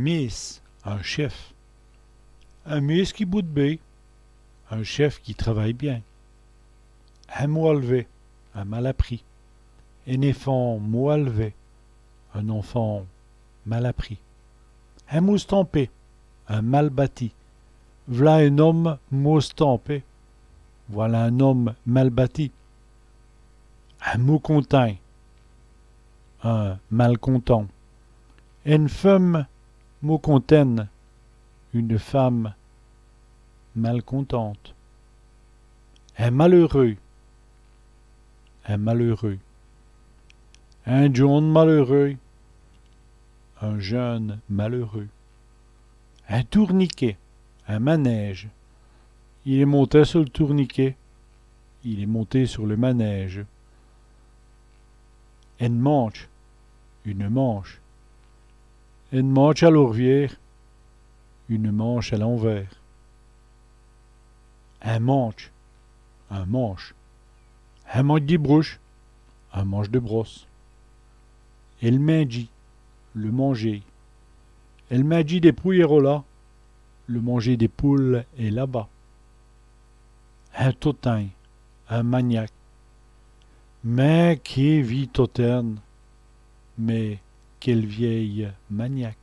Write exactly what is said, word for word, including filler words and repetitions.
Miyèsse, un chef. In miyèsse qui boute bén, un chef qui travaille bien. In mau al'vé, un mal appris. In èfant mau al'vé, un enfant mal appris. In mau stampé, un mal bâti. V'là in-ome mau stampé. Voilà un homme mal bâti. In mau contint, un malcontent. Ène feume mau contint, une femme malcontente. In maleûreûs, un malheureux. In djon.ne maleûreûs, un jeune malheureux. In tournikèt, un manège. Il èst monté su l' tournikèt. Il est monté sur le manège. Ène mantche, une manche. Ène mantche a l'enviêrs, une manche à l'envers. In mantche, un manche. In mantche di brouche, un manche de brosse. El mindjî, le manger. El mindjî dès pouyes èst rola, le manger des poules est là-bas. In totin, un maniaque. Mins qué vî totin, mais quel vieil maniaque.